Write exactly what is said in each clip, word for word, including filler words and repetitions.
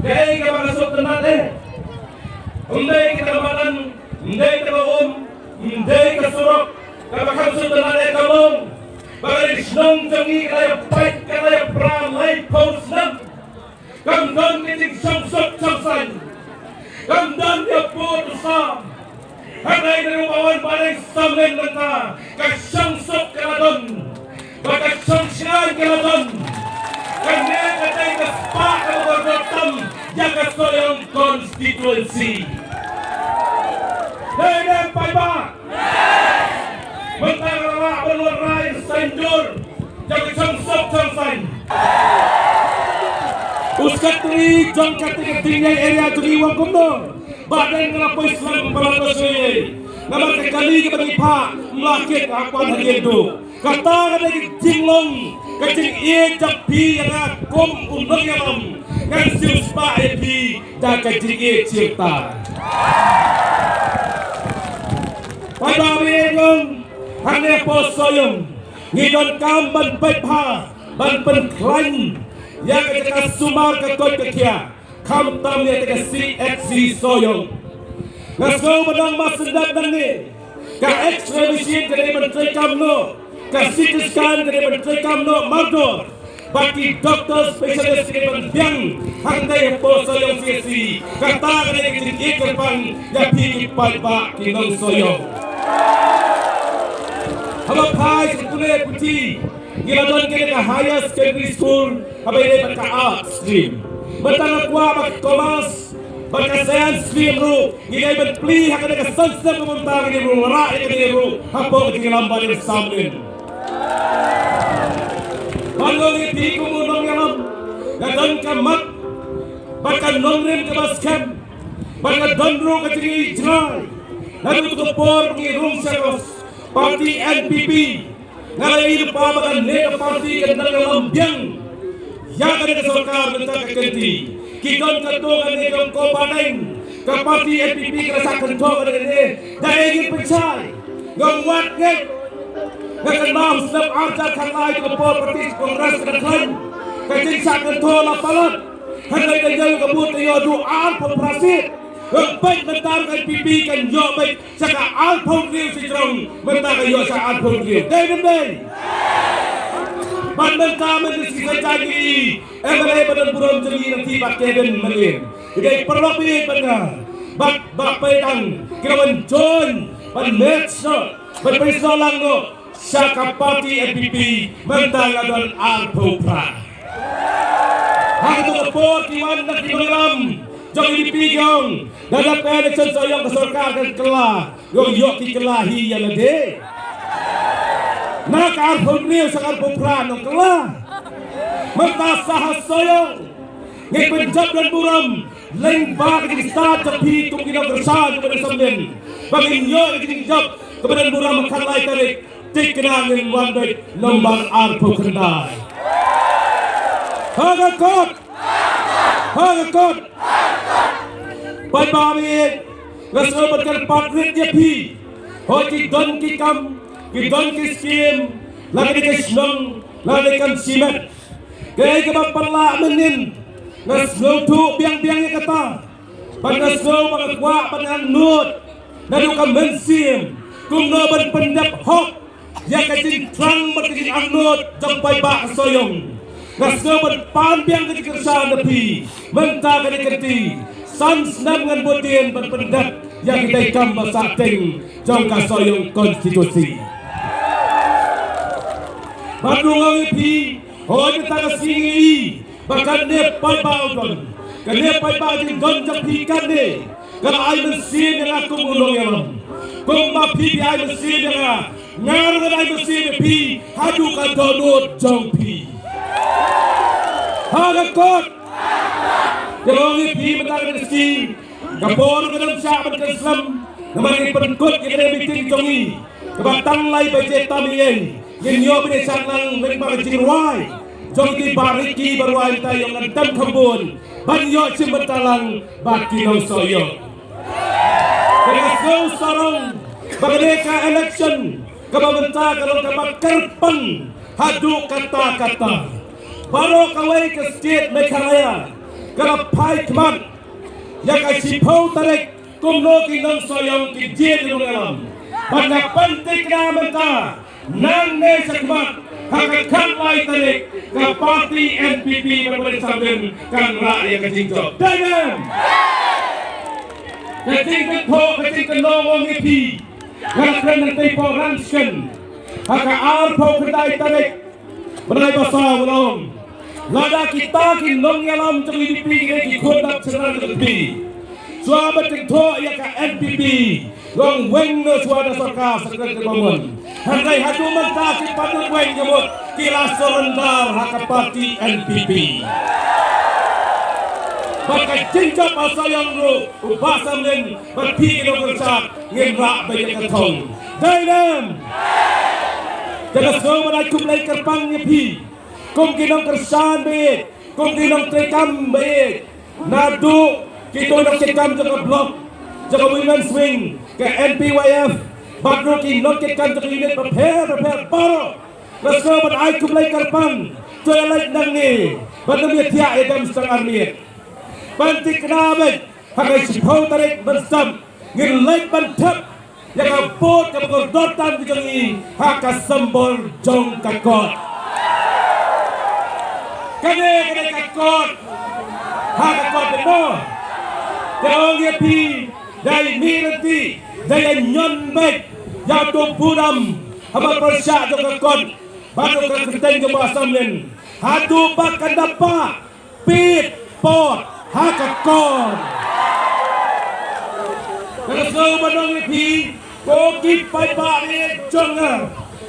Kaei kaba ka sngewtynnat eh? Ym dei kita madan, ym dei kita um, ym dei ka surok kaba ka sngewtynnat eh ka long ba ka dei shnong jong ngi ka la ïa pait, ka la ïa pra laiphew snem. Kam don ka jingshongsuk shongsaiñ. Kam don ïa pud u sam. Hynrei na u ba wan ba dei samleng nangta ka shongsuk ka la don. Ba ka shongshngaiñ ka la don. Kane ka dei ka spah kaba kordor tam ïa ka Sohiong constituency. Dei ne em paidbah? Mynta ka la lah ban wanrah saiñdur jong ka shongsuk shongsaiñ. U sekretari jong kata ka Dieng Ïaid area jong ngi u ong kumno? Ba dang nga la poi slem ba la poi slem. Namar ka kali kaba ngi phah ym lah kit ha kwan hadien duh. Kata ka dei ka jinglong ka jingïeit jong phi ïa nga kum u nongïalam. Ngan siewspah ïa phi da ka jingïeit shirta. Paidbah, ngi ong hangne hapoh Sohiong ngi donkam ban peit bha, ban pynkhlaiñ ïa ka jaka sumar ka koit ka khiah, khamtam ïa ka C H C Sohiong. Nga sngew ba nang ma sngewthuh nangne ka X-ray machine ka dei ban treikam noh, ka C T scan ka dei ban treikam noh mardor. Ba ki doctor specialist ki dei ban biang hangtei hapoh Sohiong C H C. Kata ka dei ka jingïeit kyrpang ïa phi ki paidbah ki nong Sohiong. Haba phai sha pule puthi, ngi la don kane ka higher secondary school kaba ïadei bad ka arts stream. Mynta nga kwah ba ka commerce bad ka science stream ruh ngi dei ban plie ha kane ka san snem ba mynta ngi dei ban wanrah ïa kane ruh hapoh ka jingïalam ba dei samlin. Ban long ïa phi kum u nongïalam, nga don ka mat bad ka nongrim kaba skhem bad nga don ruh ka jingïeit jngai. Naduh ka por ba ngi rung sha ka party N P P, nga la ïohi lypa ba kane ka party kan nang ïalam biang ïa kane ka sorkar mynta ka kynti. Ki don katto katne ki ong ko Bah Deng, ka party N P P ka la shah kynthoh kane kane. Da ei ngin pynshai? Nga ong wat ngeit. Nga kynmaw snem ar hajar khatlai, ka por party Congress ka khlaiñ, ka jingshah kynthoh la palat. Hynrei ka ïa ka bud ka ïoh duh arphew phra seat. Nga ong peit mynta ka N P P kan ïoh beit sha ka arphew hynriew shi jrong, mynta ka ïoh sha arphew hynriew. Dei ne ym dei? Bad mynta mynta shi sa jai ngi, M L A ba don burom jong ngi, Nangthiah Bah Kevin Mylliem, ki dei paralok ïeit bad nga, bad Bah Paidang, ki la wan join ban merge noh, ban pynshong lang noh sha ka party N P P, mynta la don arphew phra. Ha kato ka por ki wan na ki nongïalam jong U D P ki ong, lada pynïaid election Sohiong ka sorkar kan kylla. Ïoh, ïoh ki kylla hi ïa lade. Na ka arphew hynriew sha ka arphew phra nang kylla. Mynta sa ha Sohiong ngi pynjop don burom lyngba ka jingstad jong phi kum ki nongkyrshan jong ka Bah Deng Samlin, ba ngin ïoh ka jingjop kaba don burom ha ka khatlai tarik. Thikna ngin wan beit nombar arphew khyndai. Ha ka kot! Ha ka kot! Paidbah, nga sngew ban kyrpad rit ïa phi. Hooid, ki don ki kam, ki don ki skim, la ka dei ka shnong, la ka dei ka kam shimet. Kaei kaba pynlah mynnin, nga sngewthuh biang biang ïa kata. Bad nga sngew ba nga kwah ban angnud naduh ka mynsiem kumno ban pyndep hok ïa ka jingthrang bad ka jingangnud jong paidbah Sohiong. Nga sngew ban pan biang ka jingkyrshan na phi mynta kane ka kynti. San snem ngan bud dien ban pyndep ïa kitai kam ba sahteng jong ka Sohiong constituency. Bad ruh nga ong ïa phi, hooid mynta ka sngi ngi i ba kane paidbah u don, kane paidbah jingdon jong phi kane ka la ai mynsiem ïa nga kum u nongïalam. Kumba phi phi ai mynsiem ïa nga, nga ruh ngan ai mynsiem ïa phi haduh ka dohnud jong phi. Ha ka kot! Nga ong ïa phi mynta ka sngi, ka por ka dang shah ban kynslem, namar ngi pynkut ïa kane ka meeting jong ngi kaba tang lai baje tam ïa ngin ïoh ban ïashah lang lyngba ka jingrwai jong ki bariki ba rwai mynta ïa ngan tem khambun ban ïoh shim bynta lang bad ki nong Sohiong. Ka dei ka sngewsarong ba kane ka election kaba mynta ka long kaba kyrpang haduh katta katta. Baroh kawei ka state Meghalaya ka la phai khmat ïa ka shiphew tarik kumno ki nongshong shnong ki jied ïa u nongïalam. Bad nga pynthikna mynta nangne shakhmat ha ka khatlai tarik ka party N P P bad Bah Samlin kan rah ïa ka jingjop. Dei ne em? Ka jingkynthoh ka jingkynnoh ong ïa phi. Nga la kren nangtei hapoh Rangshken ha ka arphew khyndai tarik bnai ba saw, nga la ong, lada kita ki nongïalam jong U D P ki dei ki khun dap shynrang jong U D P, shuwa ban kynthoh ïa ka N P P, long weng noh shuwa da sorkar, sa kren ka ba mon. Hynrei haduh mynta ki paidbah weng ka mut ki la surrender ha ka party N P P. Bad ka jingjop ha Sohiong ruh, u Bah Samlin bad phi ki nongkyrshan ngin rah beit ïa ka thong. Dei ne em? Te nga sngew ban ai khublei kyrpang ïa phi kum ki nongkyrshan ba ïeit, kum ki nongtrei kam ba ïeit, naduh kito ki nongtrei kam jong ka block, jong ka women's wing, ka N P Y F, bad ruh ki nongtrei kam jong ka unit bapher bapher baroh. Nga sngew ban ai khublei kyrpang. To ïa leit nangne bad nym ïa thiah ïa dem sdang ar miet. Ban thikna beit ha ka shiphew tarik ban sdang, ngin leit ban thep ïa ka vote kaba kordor tam ka jong ngi ha ka symbol jong ka kot. Kane, kane ka kot. Ha ka kot, no. Te ong ïa phi, dei mih lynti, dei ïa ñion beit ïa uto u burom haba pyrshah jong ka kot bad ruh ka kyrteng jong Bah Samlin. Haduh ba kan da pah pit pot ha ka kot. Nga sngew ban ong ïa phi, ko ki paidbah ba ïeit jong nga,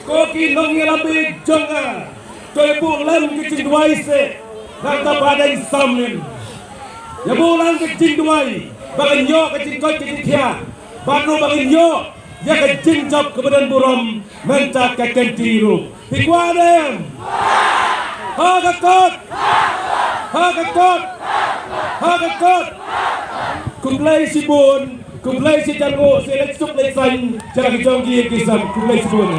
ko ki nongïalam ba ïeit jong nga, to ïa buh lang ka jingduwai seh na ka kyrteng Bah Samlin. Ïa buh lang ka jingduwai ba kan ïoh ka jingkoit ka jingkhiah, bad ruh ba kan ïoh ïa ka jingjop kaba don burom mynta ka kynti ruh. Phi kwah ne em? Ha ka kot! Ha ka kot! Ha ka kot! Khublei shibun, khublei shihajar nguh, sa leit suk leit saiñ sha la ki jong ki ïing ki sem. Khublei shibun.